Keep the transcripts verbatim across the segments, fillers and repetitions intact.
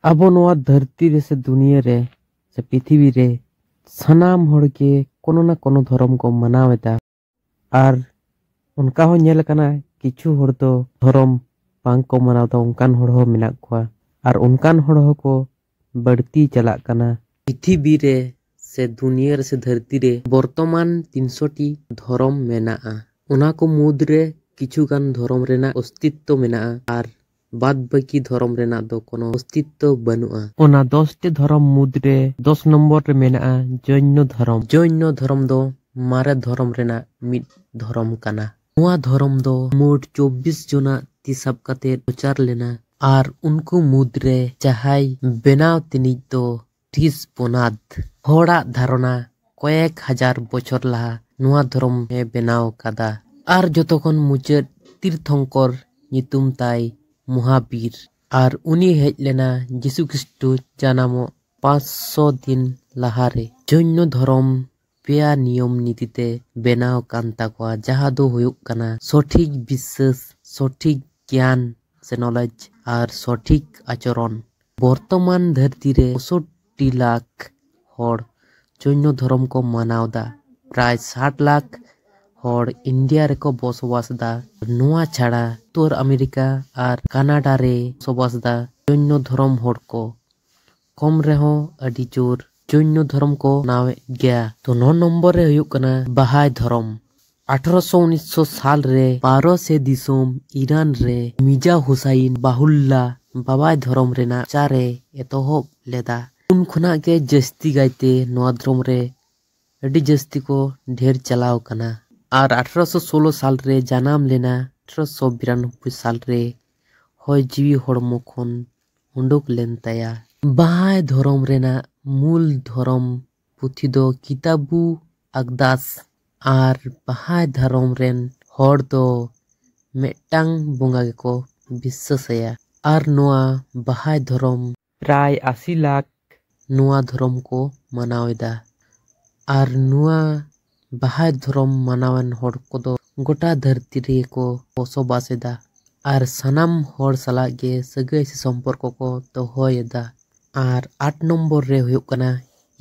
ᱟᱵᱚ ᱱᱚᱣᱟ ᱫᱷᱟᱹᱨᱛᱤ ᱨᱮ ᱥᱮ ᱫᱩᱱᱤᱭᱟᱹ ᱨᱮ ᱥᱮ ᱯᱨᱤᱛᱷᱤᱵᱤ ᱨᱮ ᱥᱟᱱᱟᱢ ᱦᱚᱲ ᱜᱮ ᱠᱳᱱᱳ ᱱᱟ ᱠᱳᱱᱳ ᱫᱷᱚᱨᱚᱢ ᱠᱚ ᱢᱟᱱᱟᱣ ᱮᱫᱟ᱾ ᱟᱨ ᱚᱱᱠᱟ ᱦᱚᱸ ᱧᱮᱞ ᱟᱠᱟᱱᱟ, ᱠᱤᱪᱷᱩ ᱦᱚᱲ ᱫᱚ ᱫᱷᱚᱨᱚᱢ ᱵᱟᱝ ᱠᱚ ᱢᱟᱱᱟᱣ ᱮᱫᱟ, ᱚᱱᱠᱟᱱ ᱦᱚᱲ ᱦᱚᱸ ᱢᱮᱱᱟᱜ ᱠᱚᱣᱟ᱾ ᱟᱨ ᱚᱱᱠᱟᱱ ᱦᱚᱲ ᱦᱚᱸᱠᱚ ᱵᱟᱹᱲᱛᱤ ᱪᱟᱞᱟᱜ ᱠᱟᱱᱟ᱾ ᱯᱨᱤᱛᱷᱤᱵᱤ ᱨᱮ ᱥᱮ ᱫᱩᱱᱤᱭᱟᱹ ᱨᱮ ᱥᱮ ᱫᱷᱟᱹᱨᱛᱤ ᱨᱮ ᱵᱚᱨᱛᱚᱢᱟᱱ ᱛᱤᱱᱥᱚ ᱴᱤ ᱫᱷᱚᱨᱚᱢ ᱢᱮᱱᱟᱜᱼᱟ᱾ ᱚᱱᱟ ᱠᱚ ᱢᱩᱫᱽᱨᱮ ᱠᱤᱪᱷᱩ ᱜᱟᱱ ᱫᱷᱚᱨᱚᱢ ᱨᱮᱱᱟᱜ ᱚᱥᱛᱤᱛᱛᱚ ᱢᱮᱱᱟᱜᱼᱟ ᱟᱨ ᱵᱟᱫ ᱵᱟᱹᱠᱤ ᱫᱷᱚᱨᱚᱢ ᱨᱮᱱᱟᱜ ᱫᱚ ᱠᱳᱱᱳ ᱚᱥᱛᱤᱛᱛᱚ ᱵᱟᱹᱱᱩᱜᱼᱟ᱾ ᱚᱱᱟ ᱫᱚᱥ ᱴᱤ ᱫᱷᱚᱨᱚᱢ ᱢᱩᱫᱽᱨᱮ ᱫᱚᱥ ᱱᱚᱢᱵᱚᱨ ᱨᱮ ᱢᱮᱱᱟᱜᱼᱟ ᱡᱚᱭᱱᱚ ᱫᱷᱚᱨᱚᱢ᱾ ᱡᱚᱭᱱᱚ ᱫᱷᱚᱨᱚᱢ ᱫᱚ ᱢᱟᱨᱮ ᱫᱷᱚᱨᱚᱢ ᱨᱮᱱᱟᱜ ᱢᱤᱫ ᱫᱷᱚᱨᱚᱢ ᱠᱟᱱᱟ᱾ ᱱᱚᱣᱟ ᱫᱷᱚᱨᱚᱢ ᱫᱚ ᱢᱳᱴ ᱪᱚᱵᱵᱤᱥ ᱡᱚᱱᱟᱜ ᱛᱤ ᱥᱟᱵ ᱠᱟᱛᱮ ᱯᱨᱚᱪᱟᱨ ᱞᱮᱱᱟ ᱟᱨ ᱩᱱᱠᱩ ᱢᱩᱫᱽᱨᱮ ᱡᱟᱦᱟᱸᱭ ᱵᱮᱱᱟᱣ ᱛᱤᱱᱤᱡ ᱫᱚ ᱴᱷᱤᱥ ᱯᱚᱱᱟᱫ᱾ ᱦᱚᱲᱟᱜ ᱫᱷᱟᱨᱚᱱᱟ ᱠᱚᱭᱮᱠ ᱦᱟᱡᱟᱨ ᱵᱚᱪᱷᱚᱨ ᱞᱟᱦᱟ ᱱᱚᱣᱟ ᱫᱷᱚᱨᱚᱢ ᱮ ᱵᱮᱱᱟᱣ ᱠᱟᱫᱟ᱾ ᱟᱨ ᱡᱚᱛᱚ ᱠᱷᱚᱱ ᱢᱩᱪᱟᱹᱫ ᱛᱤᱨᱛᱷᱚᱝᱠᱚᱨ ᱧᱩᱛᱩᱢ ᱛᱟᱭ ᱢᱚᱦᱟᱵᱤᱨ᱾ ᱟᱨ ᱩᱱᱤ ᱦᱮᱡ ᱞᱮᱱᱟ ᱡᱤᱥᱩ ᱠᱷᱨᱤᱥᱴᱚ ᱡᱟᱱᱟᱢᱚᱜ ᱯᱟᱸᱪᱥᱚ ᱫᱤᱱ ᱞᱟᱦᱟᱨᱮ᱾ ᱡᱚᱭᱱᱚ ᱫᱷᱚᱨᱚᱢ ᱯᱮᱭᱟ ᱱᱤᱭᱚᱢ ᱱᱤᱛᱤ ᱛᱮ ᱵᱮᱱᱟᱣ ᱠᱟᱱ ᱛᱟᱠᱚᱣᱟ, ᱡᱟᱦᱟᱸ ᱫᱚ ᱦᱩᱭᱩᱜ ᱠᱟᱱᱟ ᱥᱚᱴᱷᱤᱠ ᱵᱤᱥᱥᱟᱹᱥ, ᱥᱚᱴᱷᱤᱠ ᱜᱮᱭᱟᱱ ᱥᱮ ᱱᱚᱞᱮᱡᱽ ᱟᱨ ᱥᱚᱴᱷᱤᱠ ᱟᱪᱚᱨᱚᱱ᱾ ᱵᱚᱨᱛᱚᱢᱟᱱ ᱫᱷᱟᱹᱨᱛᱤ ᱨᱮ ᱯᱚᱸᱭᱥᱚᱴᱴᱤ ᱞᱟᱠᱷ ᱦᱚᱲ ᱡᱚᱭᱱᱚ ᱫᱷᱚᱨᱚᱢ ᱠᱚ ᱢᱟᱱᱟᱣ ᱮᱫᱟ᱾ ᱯᱨᱟᱭ ᱥᱟᱴ ᱞᱟᱠᱷ ᱦᱚᱲ ᱤᱱᱰᱤᱭᱟ ᱨᱮᱠᱚ ᱵᱚᱥᱚᱵᱟᱥ ᱮᱫᱟ᱾ ᱱᱚᱣᱟ ᱪᱷᱟᱲᱟ ᱩᱛᱛᱚᱨ ᱟᱢᱮᱨᱤᱠᱟ ᱟᱨ ᱠᱟᱱᱟᱰᱟ ᱨᱮ ᱵᱚᱥᱚᱵᱟᱥ ᱮᱫᱟ ᱡᱚᱭᱱᱚ ᱫᱷᱚᱨᱚᱢ ᱦᱚᱲ ᱠᱚ᱾ ᱠᱚᱢ ᱨᱮᱦᱚᱸ ᱟᱹᱰᱤ ᱡᱳᱨ ᱡᱚᱭᱱᱚ ᱫᱷᱚᱨᱚᱢ ᱠᱚ ᱢᱟᱱᱟᱣᱮᱫ ᱜᱮᱭᱟ᱾ ᱛᱚ, ᱱᱚ ᱱᱚᱢᱵᱚᱨ ᱨᱮ ᱦᱩᱭᱩᱜ ᱠᱟᱱᱟ ᱵᱟᱦᱟᱭ ᱫᱷᱚᱨᱚᱢ᱾ ᱟᱴᱷᱨᱚᱥᱚ ᱩᱱᱤᱥᱥᱚ ᱥᱟᱞ ᱨᱮ ᱯᱟᱨᱚᱥᱮ ᱫᱤᱥᱚᱢ ᱤᱨᱟᱱ ᱨᱮ ᱢᱤᱨᱡᱟ ᱦᱩᱥᱟᱭᱤᱱ ᱵᱟᱦᱩᱞᱞᱟ ᱵᱟᱵᱟᱭ ᱫᱷᱚᱨᱚᱢ ᱨᱮᱱᱟᱜ ᱪᱟᱨ ᱮ ᱮᱛᱚᱦᱚᱵ ᱞᱮᱫᱟ᱾ ᱩᱱ ᱠᱷᱚᱱᱟᱜ ᱜᱮ ᱡᱟᱹᱥᱛᱤ ᱠᱟᱭᱛᱮ ᱱᱚᱣᱟ ᱫᱷᱚᱨᱚᱢ ᱨᱮ ᱟᱹᱰᱤ ᱡᱟᱹᱥᱛᱤ ᱠᱚ ᱰᱷᱮᱨ ᱪᱟᱞᱟᱣ ᱠᱟᱱᱟ᱾ ᱟᱨ ᱟᱴᱷᱨᱚᱥᱚ ᱥᱳᱞᱳ ᱥᱟᱞ ᱨᱮ ᱡᱟᱱᱟᱢ ᱞᱮᱱᱟ᱾ ᱟᱴᱷᱨᱚᱥᱚ ᱵᱤᱨᱟᱱᱚᱵᱵᱳᱭ ᱥᱟᱞ ᱨᱮ ᱦᱚᱭ ᱡᱤᱣᱤ ᱦᱚᱲᱢᱚ ᱠᱷᱚᱱ ᱩᱰᱩᱠ ᱞᱮᱱ ᱛᱟᱭᱟ᱾ ᱵᱟᱦᱟᱭ ᱫᱷᱚᱨᱚᱢ ᱨᱮᱱᱟᱜ ᱢᱩᱞ ᱫᱷᱚᱨᱚᱢ ᱯᱩᱛᱷᱤ ᱫᱚ ᱠᱤᱛᱟᱵᱩ ᱟᱠᱫᱟᱥ᱾ ᱟᱨ ᱵᱟᱦᱟᱭ ᱫᱷᱚᱨᱚᱢ ᱨᱮᱱ ᱦᱚᱲ ᱫᱚ ᱢᱤᱫᱴᱟᱝ ᱵᱚᱸᱜᱟ ᱜᱮᱠᱚ ᱵᱤᱥᱥᱟᱹᱥ ᱟᱭᱟ᱾ ᱟᱨ ᱱᱚᱣᱟ ᱵᱟᱦᱟᱭ ᱫᱷᱚᱨᱚᱢ ᱯᱨᱟᱭ ᱟᱥᱤ ᱞᱟᱠᱷ ᱱᱚᱣᱟ ᱫᱷᱚᱨᱚᱢ ᱠᱚ ᱢᱟᱱᱟᱣ ᱮᱫᱟ᱾ ᱟᱨ ᱱᱚᱣᱟ ᱵᱟᱦᱟᱭ ᱫᱷᱚᱨᱚᱢ ᱢᱟᱱᱟᱣᱟᱱ ᱦᱚᱲ ᱠᱚᱫᱚ ᱜᱚᱴᱟ ᱫᱷᱟᱹᱨᱛᱤ ᱨᱮᱜᱮ ᱠᱚ ᱵᱚᱥᱚᱵᱟᱥ ᱮᱫᱟ᱾ ᱟᱨ ᱥᱟᱱᱟᱢ ᱦᱚᱲ ᱥᱟᱞᱟᱜ ᱜᱮ ᱥᱟᱹᱜᱟᱹᱭ ᱥᱮ ᱥᱚᱢᱯᱚᱨᱠᱚ ᱠᱚ ᱫᱚᱦᱚᱭᱮᱫᱟ᱾ ᱟᱨ ᱟᱴ ᱱᱚᱢᱵᱚᱨ ᱨᱮ ᱦᱩᱭᱩᱜ ᱠᱟᱱᱟ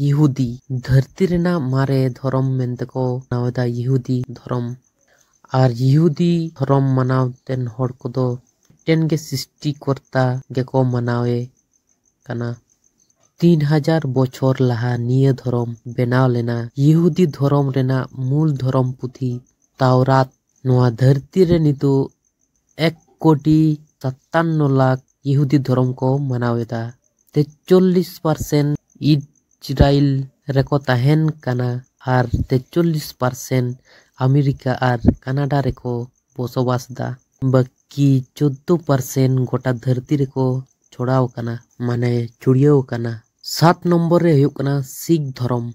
ᱭᱤᱦᱩᱫᱤ᱾ ᱫᱷᱟᱹᱨᱛᱤ ᱨᱮᱱᱟᱜ ᱢᱟᱨᱮ ᱫᱷᱚᱨᱚᱢ ᱢᱮᱱᱛᱮ ᱠᱚ ᱢᱟᱱᱟᱣ ᱮᱫᱟ ᱭᱤᱦᱩᱫᱤ ᱫᱷᱚᱨᱚᱢ᱾ ᱟᱨ ᱭᱤᱦᱩᱫᱤ ᱫᱷᱚᱨᱚᱢ ᱢᱟᱱᱟᱣ ᱛᱮᱱ ᱦᱚᱲ ᱠᱚᱫᱚ ᱢᱤᱫᱴᱮᱱ ᱜᱮ ᱥᱨᱤᱥᱴᱤ ᱠᱚᱨᱛᱟ ᱜᱮᱠᱚ ᱢᱟᱱᱟᱣᱮ ᱠᱟᱱᱟ᱾ ᱛᱤᱱ ᱦᱟᱡᱟᱨ ᱵᱚᱪᱷᱚᱨ ᱞᱟᱦᱟ ᱱᱤᱭᱟᱹ ᱫᱷᱚᱨᱚᱢ ᱵᱮᱱᱟᱣ ᱞᱮᱱᱟ᱾ ᱭᱤᱦᱩᱫᱤ ᱫᱷᱚᱨᱚᱢ ᱨᱮᱱᱟᱜ ᱢᱩᱞ ᱫᱷᱚᱨᱚᱢ ᱯᱩᱛᱷᱤ ᱛᱟᱣᱨᱟᱛ᱾ ᱱᱚᱣᱟ ᱫᱷᱟᱹᱨᱛᱤ ᱨᱮ ᱱᱤᱛᱚᱜ ᱮᱠ ᱠᱳᱴᱤ ᱥᱟᱛᱟᱱᱱᱚ ᱞᱟᱠᱷ ᱭᱤᱦᱩᱫᱤ ᱫᱷᱚᱨᱚᱢ ᱠᱚ ᱢᱟᱱᱟᱣ ᱮᱫᱟ᱾ ᱛᱮᱪᱚᱞᱞᱤᱥ ᱯᱟᱨᱥᱮᱱᱴ ᱤᱥᱨᱟᱭᱮᱞ ᱨᱮᱠᱚ ᱛᱟᱦᱮᱱ ᱠᱟᱱᱟ ᱟᱨ ᱛᱮᱪᱚᱞᱞᱤᱥ ᱯᱟᱨᱥᱮᱱᱴ ᱟᱢᱮᱨᱤᱠᱟ ᱟᱨ ᱠᱟᱱᱟᱰᱟ ᱨᱮᱠᱚ ᱵᱚᱥᱚᱵᱟᱥ ᱮᱫᱟ᱾ ᱵᱟᱹᱠᱤ ᱪᱳᱫᱫᱳ ᱯᱟᱨᱥᱮᱱᱴ ᱜᱚᱴᱟ ᱫᱷᱟᱹᱨᱛᱤ ᱨᱮᱠᱚ ᱪᱷᱚᱲᱟᱣ ᱟᱠᱟᱱᱟ, ᱢᱟᱱᱮ ᱪᱷᱩᱲᱭᱟᱹᱣ ᱟᱠᱟᱱᱟ᱾ ᱥᱟᱛ ᱱᱚᱢᱵᱚᱨ ᱨᱮ ᱦᱩᱭᱩᱜ ᱠᱟᱱᱟ ᱥᱤᱠᱷ ᱫᱷᱚᱨᱚᱢ᱾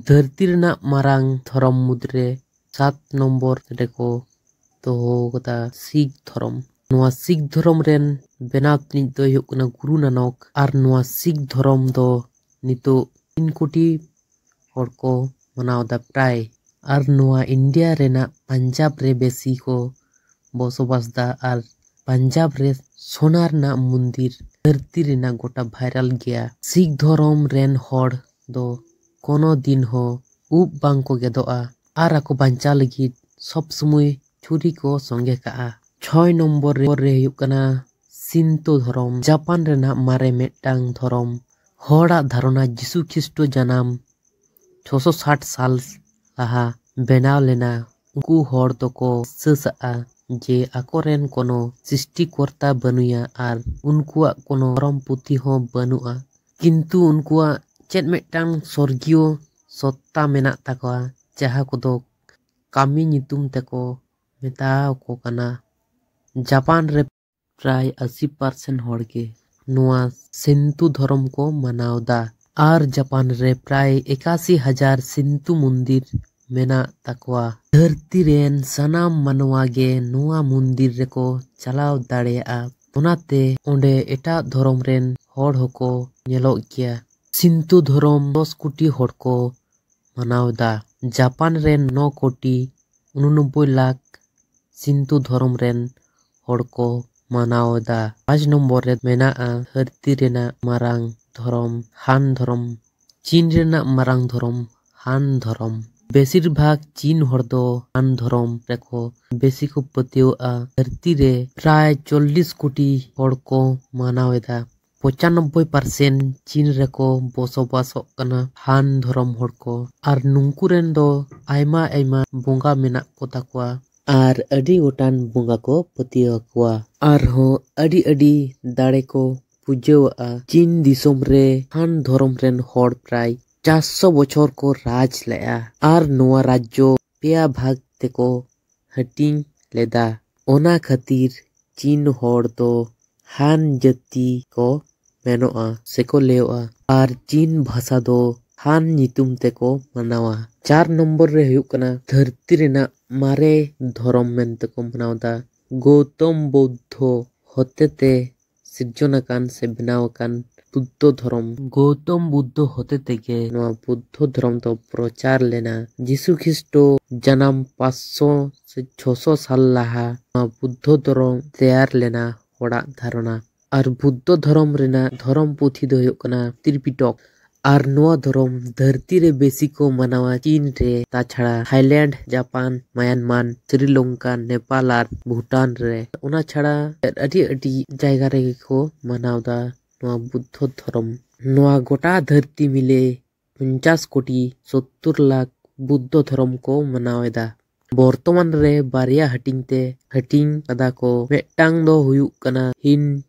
ᱫᱷᱟᱹᱨᱛᱤ ᱨᱮᱱᱟᱜ ᱢᱟᱨᱟᱝ ᱫᱷᱚᱨᱚᱢ ᱢᱩᱫᱽᱨᱮ ᱥᱟᱛ ᱱᱚᱢᱵᱚᱨ ᱨᱮᱠᱚ ᱫᱚᱦᱚ ᱟᱠᱟᱫᱟ ᱥᱤᱠᱷ ᱫᱷᱚᱨᱚᱢ᱾ ᱱᱚᱣᱟ ᱥᱤᱠᱷ ᱫᱷᱚᱨᱚᱢ ᱨᱮᱱ ᱵᱮᱱᱟᱣ ᱛᱟᱹᱱᱤᱡ ᱫᱚᱭ ᱦᱩᱭᱩᱜ ᱠᱟᱱᱟ ᱜᱩᱨᱩ ᱱᱟᱱᱚᱠ᱾ ᱟᱨ ᱱᱚᱣᱟ ᱥᱤᱠᱷ ᱫᱷᱚᱨᱚᱢ ᱫᱚ ᱱᱤᱛᱚᱜ ᱛᱤᱱ ᱠᱳᱴᱤ ᱦᱚᱲ ᱠᱚ ᱢᱟᱱᱟᱣ ᱮᱫᱟ ᱯᱨᱟᱭ᱾ ᱟᱨ ᱱᱚᱣᱟ ᱤᱱᱰᱤᱭᱟ ᱨᱮᱱᱟᱜ ᱯᱟᱧᱡᱟᱵᱽ ᱨᱮ ᱵᱮᱥᱤ ᱠᱚ ᱵᱚᱥᱚᱵᱟᱥ ᱮᱫᱟ᱾ ᱟᱨ ᱯᱟᱧᱡᱟᱵᱽ ᱨᱮ ᱥᱳᱱᱟ ᱨᱮᱱᱟᱜ ᱢᱚᱱᱫᱤᱨ ᱫᱷᱟᱹᱨᱛᱤ ᱨᱮᱱᱟᱜ ᱜᱚᱴᱟ ᱵᱷᱟᱭᱨᱟᱞ ᱜᱮᱭᱟ᱾ ᱥᱤᱠᱷ ᱫᱷᱚᱨᱚᱢ ᱨᱮᱱ ᱦᱚᱲ ᱫᱚ ᱠᱳᱱᱳ ᱫᱤᱱ ᱦᱚᱸ ᱩᱵ ᱵᱟᱝ ᱠᱚ ᱜᱮᱫᱚᱜᱼᱟ ᱟᱨ ᱟᱠᱚ ᱵᱟᱧᱪᱟᱣ ᱞᱟᱹᱜᱤᱫ ᱥᱚᱵ ᱥᱚᱢᱚᱭ ᱪᱷᱩᱨᱤ ᱠᱚ ᱥᱚᱸᱜᱮ ᱠᱟᱜᱼᱟ᱾ ᱪᱷᱚᱭ ᱱᱚᱢᱵᱚᱨ ᱨᱮ ᱦᱩᱭᱩᱜ ᱠᱟᱱᱟ ᱥᱤᱱᱛᱚ ᱫᱷᱚᱨᱚᱢ᱾ ᱡᱟᱯᱟᱱ ᱨᱮᱱᱟᱜ ᱢᱟᱨᱮ ᱢᱤᱫᱴᱟᱝ ᱫᱷᱚᱨᱚᱢ᱾ ᱦᱚᱲᱟᱜ ᱫᱷᱟᱨᱚᱱᱟ ᱡᱤᱥᱩ ᱠᱷᱨᱤᱥᱴᱚ ᱡᱟᱱᱟᱢ ᱪᱷᱚᱥᱚ ᱥᱟᱴ ᱥᱟᱞ ᱞᱟᱦᱟ ᱵᱮᱱᱟᱣ ᱞᱮᱱᱟ᱾ ᱩᱱᱠᱩ ᱦᱚᱲ ᱫᱚᱠᱚ ᱵᱤᱥᱥᱟᱹᱥᱟᱜᱼᱟ ᱡᱮ ᱟᱠᱚᱨᱮᱱ ᱠᱳᱱᱳ ᱥᱨᱤᱥᱴᱤᱠᱚᱨᱛᱟ ᱵᱟᱹᱱᱩᱭᱟ ᱟᱨ ᱩᱱᱠᱩᱣᱟᱜ ᱠᱳᱱᱳ ᱫᱷᱚᱨᱚᱢ ᱯᱩᱛᱷᱤ ᱦᱚᱸ ᱵᱟᱹᱱᱩᱜᱼᱟ᱾ ᱠᱤᱱᱛᱩ ᱩᱱᱠᱩᱣᱟᱜ ᱪᱮᱫ ᱢᱤᱫᱴᱟᱝ ᱥᱚᱨᱜᱤᱭᱚ ᱥᱚᱛᱛᱟ ᱢᱮᱱᱟᱜ ᱛᱟᱠᱚᱣᱟ, ᱡᱟᱦᱟᱸ ᱠᱚᱫᱚ ᱠᱟᱹᱢᱤ ᱧᱩᱛᱩᱢ ᱛᱮᱠᱚ ᱢᱮᱛᱟ ᱟᱠᱚ ᱠᱟᱱᱟ᱾ ᱡᱟᱯᱟᱱ ᱨᱮ ᱯᱨᱟᱭ ᱟᱥᱤ ᱯᱟᱨᱥᱮᱱᱴ ᱦᱚᱲ ᱜᱮ ᱱᱚᱣᱟ ᱥᱤᱱᱛᱩ ᱫᱷᱚᱨᱚᱢ ᱠᱚ ᱢᱟᱱᱟᱣ ᱫᱟ᱾ ᱟᱨ ᱡᱟᱯᱟᱱ ᱨᱮ ᱯᱨᱟᱭ ᱮᱠᱟᱥᱤ ᱦᱟᱡᱟᱨ ᱥᱤᱱᱛᱩ ᱢᱚᱱᱫᱤᱨ ᱢᱮᱱᱟᱜ ᱛᱟᱠᱚᱣᱟ᱾ ᱫᱷᱟᱹᱨᱛᱤ ᱨᱮᱱ ᱥᱟᱱᱟᱢ ᱢᱟᱱᱣᱟ ᱜᱮ ᱱᱚᱣᱟ ᱢᱚᱱᱫᱤᱨ ᱨᱮᱠᱚ ᱪᱟᱞᱟᱣ ᱫᱟᱲᱮᱭᱟᱜᱼᱟ᱾ ᱚᱱᱟᱛᱮ ᱚᱸᱰᱮ ᱮᱴᱟᱜ ᱫᱷᱚᱨᱚᱢ ᱨᱮᱱ ᱦᱚᱲ ᱦᱚᱸᱠᱚ ᱧᱮᱞᱚᱜ ᱜᱮᱭᱟ᱾ ᱥᱤᱱᱛᱩ ᱫᱷᱚᱨᱚᱢ ᱫᱚᱥ ᱠᱳᱴᱤ ᱦᱚᱲ ᱠᱚ ᱢᱟᱱᱟᱣ ᱮᱫᱟ᱾ ᱡᱟᱯᱟᱱ ᱨᱮᱱ ᱱᱚ ᱠᱳᱴᱤ ᱩᱱᱚᱱᱚᱵᱵᱳᱭ ᱞᱟᱠᱷ ᱥᱤᱱᱛᱩ ᱫᱷᱚᱨᱚᱢ ᱨᱮᱱ ᱦᱚᱲ ᱠᱚ ᱢᱟᱱᱟᱣ ᱮᱫᱟ᱾ ᱯᱟᱸᱪ ᱱᱚᱢᱵᱚᱨ ᱨᱮ ᱢᱮᱱᱟᱜᱼᱟ ᱫᱷᱟᱹᱨᱛᱤ ᱨᱮᱱᱟᱜ ᱢᱟᱨᱟᱝ ᱫᱷᱚᱨᱚᱢ ᱦᱟᱱ ᱫᱷᱚᱨᱚᱢ᱾ ᱪᱤᱱ ᱨᱮᱱᱟᱜ ᱢᱟᱨᱟᱝ ᱫᱷᱚᱨᱚᱢ ᱦᱟᱱ ᱫᱷᱚᱨᱚᱢ᱾ ᱵᱮᱥᱤᱨ ᱵᱷᱟᱜᱽ ᱪᱤᱱ ᱦᱚᱲ ᱫᱚ ᱦᱟᱱ ᱫᱷᱚᱨᱚᱢ ᱨᱮᱠᱚ ᱵᱮᱥᱤ ᱠᱚ ᱯᱟᱹᱛᱭᱟᱹᱣᱟᱜᱼᱟ᱾ ᱫᱷᱟᱹᱨᱛᱤ ᱨᱮ ᱯᱨᱟᱭ ᱪᱚᱞᱞᱤᱥ ᱠᱳᱴᱤ ᱦᱚᱲ ᱠᱚ ᱢᱟᱱᱟᱣ ᱮᱫᱟ᱾ ᱯᱚᱸᱪᱟᱱᱚᱵᱵᱳᱭ ᱯᱟᱨᱥᱮᱱᱴ ᱪᱤᱱ ᱨᱮᱠᱚ ᱵᱚᱥᱚᱵᱟᱥᱚᱜ ᱠᱟᱱᱟ ᱦᱟᱱ ᱫᱷᱚᱨᱚᱢ ᱦᱚᱲ ᱠᱚ, ᱟᱨ ᱱᱩᱝᱠᱩ ᱨᱮᱱ ᱫᱚ ᱟᱭᱢᱟ ᱟᱭᱢᱟ ᱵᱚᱸᱜᱟ ᱢᱮᱱᱟᱜ ᱠᱚ ᱛᱟᱠᱚᱣᱟ, ᱟᱨ ᱟᱹᱰᱤ ᱜᱚᱴᱟᱝ ᱵᱚᱸᱜᱟ ᱠᱚ ᱯᱟᱹᱛᱭᱟᱹᱣ ᱟᱠᱚᱣᱟ᱾ ᱟᱨᱦᱚᱸ ᱟᱹᱰᱤ ᱟᱹᱰᱤ ᱫᱟᱲᱮ ᱠᱚ ᱯᱩᱡᱟᱹᱣᱟᱜᱼᱟ᱾ ᱪᱤᱱ ᱫᱤᱥᱚᱢ ᱨᱮ ᱦᱟᱱ ᱫᱷᱚᱨᱚᱢ ᱨᱮᱱ ᱦᱚᱲ ᱯᱨᱟᱭ ᱪᱟᱨᱥᱚ ᱵᱚᱪᱷᱚᱨ ᱠᱚ ᱨᱟᱡᱽ ᱞᱮᱜᱼᱟ, ᱟᱨ ᱱᱚᱣᱟ ᱨᱟᱡᱽᱡᱚ ᱯᱮᱭᱟ ᱵᱷᱟᱜᱽ ᱛᱮᱠᱚ ᱦᱟᱹᱴᱤᱧ ᱞᱮᱫᱟ᱾ ᱚᱱᱟ ᱠᱷᱟᱹᱛᱤᱨ ᱪᱤᱱ ᱦᱚᱲ ᱫᱚ ᱦᱟᱱ ᱡᱟᱹᱛᱤ ᱠᱚ ᱢᱮᱱᱚᱜᱼᱟ ᱥᱮᱠᱚ ᱞᱟᱹᱭᱚᱜᱼᱟ, ᱟᱨ ᱪᱤᱱ ᱵᱷᱟᱥᱟ ᱫᱚ ᱦᱟᱱ ᱧᱩᱛᱩᱢ ᱛᱮᱠᱚ ᱢᱟᱱᱟᱣᱟ᱾ ᱪᱟᱨ ᱱᱚᱢᱵᱚᱨ ᱨᱮ ᱦᱩᱭᱩᱜ ᱠᱟᱱᱟ ᱫᱷᱟᱹᱨᱛᱤ ᱨᱮᱱᱟᱜ ᱢᱟᱨᱮ ᱫᱷᱚᱨᱚᱢ ᱢᱮᱱᱛᱮᱠᱚ ᱢᱟᱱᱟᱣᱫᱟ ᱜᱳᱛᱚᱢ ᱵᱩᱫᱫᱷᱚ ᱦᱚᱛᱮᱛᱮ ᱥᱤᱨᱡᱚᱱ ᱟᱠᱟᱱ ᱥᱮ ᱵᱮᱱᱟᱣ ᱟᱠᱟᱱ ᱵᱩᱫᱫᱷᱚ ᱫᱷᱚᱨᱚᱢ᱾ ᱜᱳᱛᱚᱢ ᱵᱩᱫᱫᱷᱚ ᱦᱚᱛᱮ ᱛᱮᱜᱮ ᱱᱚᱣᱟ ᱵᱩᱫᱫᱷᱚ ᱫᱷᱚᱨᱚᱢ ᱫᱚ ᱯᱨᱚᱪᱟᱨ ᱞᱮᱱᱟ᱾ ᱡᱤᱥᱩ ᱠᱷᱨᱤᱥᱴᱚ ᱡᱟᱱᱟᱢ ᱯᱟᱸᱪᱥᱚ ᱥᱮ ᱪᱷᱚᱥᱚ ᱥᱟᱞ ᱞᱟᱦᱟ ᱱᱚᱣᱟ ᱵᱩᱫᱫᱷᱚ ᱫᱷᱚᱨᱚᱢ ᱛᱮᱭᱟᱨ ᱞᱮᱱᱟ ᱦᱚᱲᱟᱜ ᱫᱷᱟᱨᱚᱱᱟ᱾ ᱟᱨ ᱵᱩᱫᱫᱷᱚ ᱫᱷᱚᱨᱚᱢ ᱨᱮᱱᱟᱜ ᱫᱷᱚᱨᱚᱢ ᱯᱩᱛᱷᱤ ᱫᱚ ᱦᱩᱭᱩᱜ ᱠᱟᱱᱟ ᱛᱨᱤᱯᱤᱴᱚᱠ᱾ ᱟᱨ ᱱᱚᱣᱟ ᱫᱷᱚᱨᱚᱢ ᱫᱷᱟᱹᱨᱛᱤ ᱨᱮ ᱵᱮᱥᱤ ᱠᱚ ᱢᱟᱱᱟᱣᱟ ᱪᱤᱱ ᱨᱮ, ᱛᱟᱪᱷᱟᱲᱟ Thailand, Japan, Myanmar, Sri Lanka, Nepal ᱟᱨ ᱵᱷᱩᱴᱟᱱ ᱨᱮ᱾ ᱚᱱᱟ ᱪᱷᱟᱲᱟ ᱟᱹᱰᱤ ᱟᱹᱰᱤ ᱡᱟᱭᱜᱟ ᱨᱮᱜᱮ ᱠᱚ ᱢᱟᱱᱟᱣᱫᱟ ᱱᱚᱣᱟ ᱵᱩᱫᱫᱷᱚ ᱫᱷᱚᱨᱚᱢ᱾ ᱱᱚᱣᱟ ᱜᱚᱴᱟ ᱫᱷᱟᱹᱨᱛᱤ ᱢᱤᱞᱮ ᱯᱚᱧᱪᱟᱥ ᱠᱳᱴᱤ ᱥᱚᱛᱛᱚᱨ ᱞᱟᱠᱷ ᱵᱩᱫᱫᱷᱚ ᱫᱷᱚᱨᱚᱢ ᱠᱚ ᱢᱟᱱᱟᱣ ᱮᱫᱟ᱾ ᱵᱚᱨᱛᱚᱢᱟᱱ ᱨᱮ ᱵᱟᱨᱭᱟ ᱦᱟᱹᱴᱤᱧ ᱛᱮ ᱦᱟᱹᱴᱤᱧ ᱠᱟᱫᱟ ᱠᱚ᱾ ᱢᱤᱫᱴᱟᱝ ᱫᱚ ᱦᱩᱭᱩᱜ ᱠᱟᱱᱟ ᱦᱤᱱ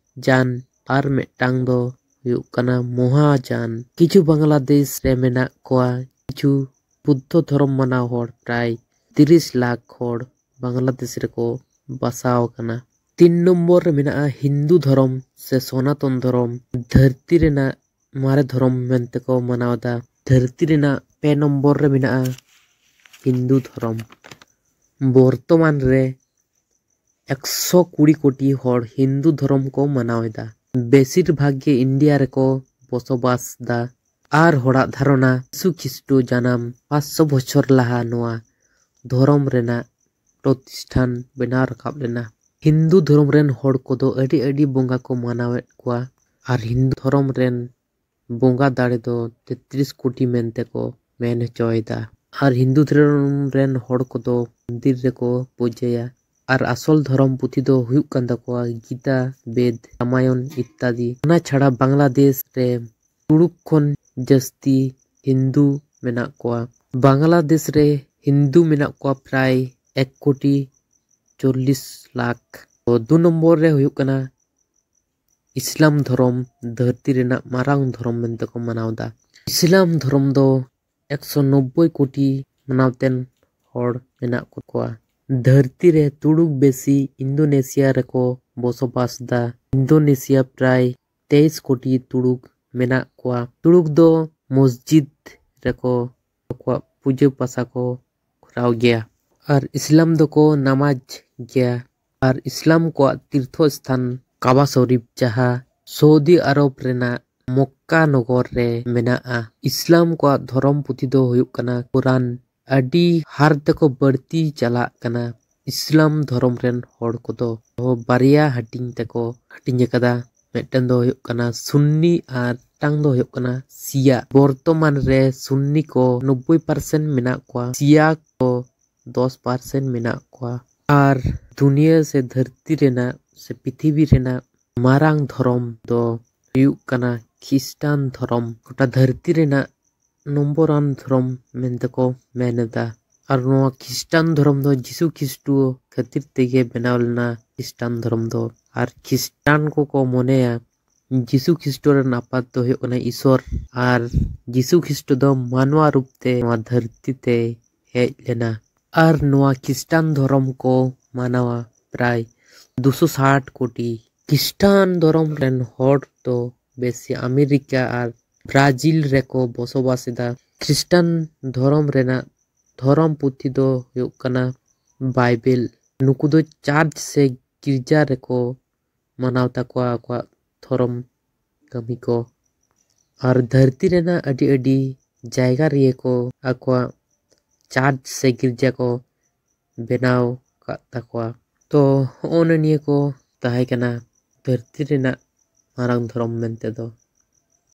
ᱡᱟᱱ ᱟᱨ ᱢᱤᱫᱴᱟᱝ ᱫᱚ ᱦᱩᱭᱩᱜ ᱠᱟᱱᱟ ᱢᱚᱦᱟᱡᱟᱱ᱾ ᱠᱤᱪᱷᱩ ᱵᱟᱝᱞᱟᱫᱮᱥ ᱨᱮ ᱢᱮᱱᱟᱜ ᱠᱚᱣᱟ ᱠᱤᱪᱷᱩ ᱵᱩᱫᱫᱷᱚ ᱫᱷᱚᱨᱚᱢ ᱢᱟᱱᱟᱣ ᱦᱚᱲ, ᱯᱨᱟᱭ ᱛᱤᱨᱤᱥ ᱞᱟᱠᱷ ᱦᱚᱲ ᱵᱟᱝᱞᱟᱫᱮᱥ ᱨᱮᱠᱚ ᱵᱟᱥᱟᱣ ᱟᱠᱟᱱᱟ᱾ ᱛᱤᱱ ᱱᱚᱢᱵᱚᱨ ᱨᱮ ᱢᱮᱱᱟᱜᱼᱟ ᱦᱤᱱᱫᱩ ᱫᱷᱚᱨᱚᱢ ᱥᱮ ᱥᱚᱱᱟᱛᱚᱱ ᱫᱷᱚᱨᱚᱢ᱾ ᱫᱷᱟᱹᱨᱛᱤ ᱨᱮᱱᱟᱜ ᱢᱟᱨᱮ ᱫᱷᱚᱨᱚᱢ ᱢᱮᱱᱛᱮᱠᱚ ᱢᱟᱱᱟᱣ ᱮᱫᱟ᱾ ᱫᱷᱟᱹᱨᱛᱤ ᱨᱮᱱᱟᱜ ᱯᱮ ᱱᱚᱢᱵᱚᱨ ᱨᱮ ᱢᱮᱱᱟᱜᱼᱟ ᱦᱤᱱᱫᱩ ᱫᱷᱚᱨᱚᱢ᱾ ᱵᱚᱨᱛᱚᱢᱟᱱ ᱨᱮ ᱮᱠᱥᱚ ᱠᱩᱲᱤ ᱠᱳᱴᱤ ᱦᱚᱲ ᱦᱤᱱᱫᱩ ᱫᱷᱚᱨᱚᱢ ᱠᱚ ᱢᱟᱱᱟᱣ ᱮᱫᱟ᱾ ᱵᱮᱥᱤᱨ ᱵᱷᱟᱜᱽ ᱜᱮ ᱤᱱᱰᱤᱭᱟ ᱨᱮᱠᱚ ᱵᱚᱥᱚᱵᱟᱥ ᱮᱫᱟ᱾ ᱟᱨ ᱦᱚᱲᱟᱜ ᱫᱷᱟᱨᱚᱱᱟ ᱡᱤᱥᱩ ᱠᱷᱨᱤᱥᱴᱚ ᱡᱟᱱᱟᱢ ᱯᱟᱸᱪᱥᱚ ᱵᱚᱪᱷᱚᱨ ᱞᱟᱦᱟ ᱱᱚᱣᱟ ᱫᱷᱚᱨᱚᱢ ᱨᱮᱱᱟᱜ ᱯᱨᱚᱛᱤᱥᱴᱷᱟᱱ ᱵᱮᱱᱟᱣ ᱨᱟᱠᱟᱵ ᱞᱮᱱᱟ᱾ ᱦᱤᱱᱫᱩ ᱫᱷᱚᱨᱚᱢ ᱨᱮᱱ ᱦᱚᱲ ᱠᱚᱫᱚ ᱟᱹᱰᱤ ᱟᱹᱰᱤ ᱵᱚᱸᱜᱟ ᱠᱚ ᱢᱟᱱᱟᱣᱮᱫ ᱠᱚᱣᱟ᱾ ᱟᱨ ᱦᱤᱱᱫᱩ ᱫᱷᱚᱨᱚᱢ ᱨᱮᱱ ᱵᱚᱸᱜᱟ ᱫᱟᱲᱮ ᱫᱚ ᱛᱮᱛᱨᱤᱥ ᱠᱳᱴᱤ ᱢᱮᱱᱛᱮ ᱠᱚ ᱢᱮᱱ ᱦᱚᱪᱚᱭᱮᱫᱟ᱾ ᱟᱨ ᱦᱤᱱᱫᱩ ᱫᱷᱚᱨᱚᱢ ᱨᱮᱱ ᱦᱚᱲ ᱠᱚᱫᱚ ᱢᱚᱱᱫᱤᱨ ᱨᱮᱠᱚ ᱯᱩᱡᱟᱹᱭᱟ᱾ ᱟᱨ ᱟᱥᱚᱞ ᱫᱷᱚᱨᱚᱢ ᱯᱩᱛᱷᱤ ᱫᱚ ᱦᱩᱭᱩᱜ ᱠᱟᱱ ᱛᱟᱠᱚᱣᱟ ᱜᱤᱛᱟ, ᱵᱮᱫ, ᱨᱟᱢᱟᱭᱚᱱ ᱤᱛᱛᱟᱫᱤ᱾ ᱚᱱᱟ ᱪᱷᱟᱲᱟ ᱵᱟᱝᱞᱟᱫᱮᱥ ᱨᱮ ᱛᱩᱲᱩᱠ ᱠᱷᱚᱱ ᱡᱟᱹᱥᱛᱤ ᱦᱤᱱᱫᱩ ᱢᱮᱱᱟᱜ ᱠᱚᱣᱟ᱾ ᱵᱟᱝᱞᱟᱫᱮᱥ ᱨᱮ ᱦᱤᱱᱫᱩ ᱢᱮᱱᱟᱜ ᱠᱚᱣᱟ ᱯᱨᱟᱭ ᱮᱠ ᱠᱳᱴᱤ ᱪᱚᱞᱞᱤᱥ ᱞᱟᱠᱷ᱾ ᱛᱚ, ᱫᱩ ᱱᱚᱢᱵᱚᱨ ᱨᱮ ᱦᱩᱭᱩᱜ ᱠᱟᱱᱟ ᱤᱥᱞᱟᱢ ᱫᱷᱚᱨᱚᱢ, ᱫᱷᱟᱹᱨᱛᱤ ᱨᱮᱱᱟᱜ ᱢᱟᱨᱟᱝ ᱫᱷᱚᱨᱚᱢ ᱢᱮᱱᱛᱮ ᱠᱚ ᱢᱟᱱᱟᱣ ᱮᱫᱟ᱾ ᱤᱥᱞᱟᱢ ᱫᱷᱚᱨᱚᱢ ᱫᱚ ᱮᱠᱥᱚ ᱱᱚᱵᱵᱳᱭ ᱠᱳᱴᱤ ᱢᱟᱱᱟᱣᱛᱮᱱ ᱦᱚᱲ ᱢᱮᱱᱟᱜ ᱠᱚᱣᱟ᱾ ᱫᱷᱟᱹᱨᱛᱤ ᱨᱮ ᱛᱩᱲᱩᱠ ᱵᱮᱥᱤ ᱤᱱᱫᱳᱱᱮᱥᱤᱭᱟ ᱨᱮᱠᱚ ᱵᱚᱥᱚᱵᱟᱥ ᱮᱫᱟ᱾ ᱤᱱᱫᱳᱱᱮᱥᱤᱭᱟ ᱯᱨᱟᱭ ᱛᱮᱭᱤᱥ ᱠᱳᱴᱤ ᱛᱩᱲᱩᱠ ᱢᱮᱱᱟᱜ ᱠᱚᱣᱟ᱾ ᱛᱩᱲᱩᱠ ᱫᱚ ᱢᱚᱥᱡᱤᱫ ᱨᱮᱠᱚ ᱟᱠᱚᱣᱟᱜ ᱯᱩᱡᱟᱹ ᱯᱟᱥᱟ ᱠᱚ ᱠᱚᱨᱟᱣ ᱜᱮᱭᱟ᱾ ᱟᱨ ᱤᱥᱞᱟᱢ ᱫᱚᱠᱚ ᱱᱟᱢᱟᱡᱽ ᱜᱮᱭᱟ᱾ ᱟᱨ ᱤᱥᱞᱟᱢ ᱠᱚᱣᱟᱜ ᱛᱤᱨᱛᱷᱚ ᱥᱛᱷᱟᱱ ᱠᱟᱵᱟ ᱥᱚᱨᱤᱯ, ᱡᱟᱦᱟᱸ ᱥᱳᱣᱫᱤ ᱟᱨᱚᱵ ᱨᱮᱱᱟᱜ ᱢᱚᱠᱠᱟ ᱱᱚᱜᱚᱨ ᱨᱮ ᱢᱮᱱᱟᱜᱼᱟ᱾ ᱤᱥᱞᱟᱢ ᱠᱚᱣᱟᱜ ᱫᱷᱚᱨᱚᱢ ᱯᱩᱛᱷᱤ ᱫᱚ ᱦᱩᱭᱩᱜ ᱠᱟᱱᱟ ᱠᱩᱨᱟᱱ᱾ ᱟᱹᱰᱤ ᱦᱟᱨ ᱛᱮᱠᱚ ᱵᱟᱹᱲᱛᱤ ᱪᱟᱞᱟᱜ ᱠᱟᱱᱟ ᱤᱥᱞᱟᱢ ᱫᱷᱚᱨᱚᱢ ᱨᱮᱱ ᱦᱚᱲ ᱠᱚᱫᱚ᱾ ᱵᱟᱨᱭᱟ ᱦᱟᱹᱴᱤᱧ ᱛᱮᱠᱚ ᱦᱟᱹᱴᱤᱧ ᱟᱠᱟᱫᱟ᱾ ᱢᱤᱫᱴᱮᱱ ᱫᱚ ᱦᱩᱭᱩᱜ ᱠᱟᱱᱟ ᱥᱩᱱᱱᱤ ᱟᱨ ᱢᱤᱫᱴᱟᱝ ᱫᱚ ᱦᱩᱭᱩᱜ ᱠᱟᱱᱟ ᱥᱤᱭᱟ᱾ ᱵᱚᱨᱛᱚᱢᱟᱱ ᱨᱮ ᱥᱩᱱᱱᱤ ᱠᱚ ᱱᱚᱵᱵᱳᱭ ᱯᱟᱨᱥᱮᱱᱴ ᱢᱮᱱᱟᱜ ᱠᱚᱣᱟ, ᱥᱤᱭᱟ ᱠᱚ ᱫᱚᱥ ᱯᱟᱨᱥᱮᱱᱴ ᱢᱮᱱᱟᱜ ᱠᱚᱣᱟ᱾ ᱟᱨ ᱫᱩᱱᱤᱭᱟᱹ ᱥᱮ ᱫᱷᱟᱹᱨᱛᱤ ᱨᱮᱱᱟᱜ ᱥᱮ ᱯᱨᱤᱛᱷᱤᱵᱤ ᱨᱮᱱᱟᱜ ᱢᱟᱨᱟᱝ ᱫᱷᱚᱨᱚᱢ ᱫᱚ ᱦᱩᱭᱩᱜ ᱠᱟᱱᱟ ᱠᱷᱤᱥᱴᱟᱱ ᱫᱷᱚᱨᱚᱢ᱾ ᱜᱚᱴᱟ ᱫᱷᱟᱹᱨᱛᱤ ᱨᱮᱱᱟᱜ ᱱᱚᱢᱵᱚᱨ ᱟᱱ ᱫᱷᱚᱨᱚᱢ ᱢᱮᱱᱛᱮ ᱠᱚ ᱢᱮᱱ ᱮᱫᱟ᱾ ᱟᱨ ᱱᱚᱣᱟ ᱠᱷᱤᱥᱴᱟᱱ ᱫᱷᱚᱨᱚᱢ ᱫᱚ ᱡᱤᱥᱩ ᱠᱷᱤᱥᱴᱚ ᱠᱷᱟᱹᱛᱤᱨ ᱛᱮᱜᱮ ᱵᱮᱱᱟᱣ ᱞᱮᱱᱟ ᱠᱷᱤᱥᱴᱟᱱ ᱫᱷᱚᱨᱚᱢ ᱫᱚ᱾ ᱟᱨ ᱠᱷᱤᱥᱴᱟᱱ ᱠᱚᱠᱚ ᱢᱚᱱᱮᱭᱟ ᱡᱤᱥᱩ ᱠᱷᱤᱥᱴᱚ ᱨᱮᱱ ᱟᱯᱟᱛ ᱫᱚ ᱦᱩᱭᱩᱜ ᱠᱟᱱᱟ ᱤᱥᱚᱨ᱾ ᱟᱨ ᱡᱤᱥᱩ ᱠᱷᱤᱥᱴᱚ ᱫᱚ ᱢᱟᱱᱣᱟ ᱨᱩᱯ ᱛᱮ ᱱᱚᱣᱟ ᱫᱷᱟᱹᱨᱛᱤ ᱛᱮᱭ ᱦᱮᱡ ᱞᱮᱱᱟ᱾ ᱟᱨ ᱱᱚᱣᱟ ᱠᱷᱤᱥᱴᱟᱱ ᱫᱷᱚᱨᱚᱢ ᱠᱚ ᱢᱟᱱᱟᱣᱟ ᱯᱨᱟᱭ ᱫᱩᱥᱚ ᱥᱟᱴ ᱠᱳᱴᱤ᱾ ᱠᱷᱤᱥᱴᱟᱱ ᱫᱷᱚᱨᱚᱢ ᱨᱮᱱ ᱦᱚᱲ ᱫᱚ ᱵᱮᱥᱤ ᱟᱢᱮᱨᱤᱠᱟ ᱟᱨ ᱵᱨᱟᱡᱤᱞ ᱨᱮᱠᱚ ᱵᱚᱥᱚᱵᱟᱥ ᱮᱫᱟ᱾ ᱠᱷᱤᱥᱴᱟᱱ ᱫᱷᱚᱨᱚᱢ ᱨᱮᱱᱟᱜ ᱫᱷᱚᱨᱚᱢ ᱯᱩᱛᱷᱤ ᱫᱚ ᱦᱩᱭᱩᱜ ᱠᱟᱱᱟ ᱵᱟᱭᱵᱮᱞ᱾ ᱱᱩᱠᱩ ᱫᱚ ᱪᱟᱨᱪ ᱥᱮ ᱜᱤᱨᱡᱟ ᱨᱮᱠᱚ ᱢᱟᱱᱟᱣ ᱛᱟᱠᱚᱣᱟ ᱟᱠᱚᱣᱟᱜ ᱫᱷᱚᱨᱚᱢ ᱠᱟᱹᱢᱤ ᱠᱚ᱾ ᱟᱨ ᱫᱷᱟᱹᱨᱛᱤ ᱨᱮᱱᱟᱜ ᱟᱹᱰᱤ ᱟᱹᱰᱤ ᱡᱟᱭᱜᱟ ᱨᱮᱜᱮ ᱠᱚ ᱟᱠᱚᱣᱟᱜ ᱪᱟᱨᱪ ᱥᱮ ᱜᱤᱨᱡᱟ ᱠᱚ ᱵᱮᱱᱟᱣ ᱟᱠᱟᱫ ᱛᱟᱠᱚᱣᱟ᱾ ᱛᱚ ᱦᱚᱸᱜᱼᱚ ᱱᱟ ᱱᱤᱭᱟᱹ ᱠᱚ ᱛᱟᱦᱮᱸ ᱠᱟᱱᱟ ᱫᱷᱟᱹᱨᱛᱤ ᱨᱮᱱᱟᱜ ᱢᱟᱨᱟᱝ ᱫᱷᱚᱨᱚᱢ ᱢᱮᱱᱛᱮ ᱫᱚ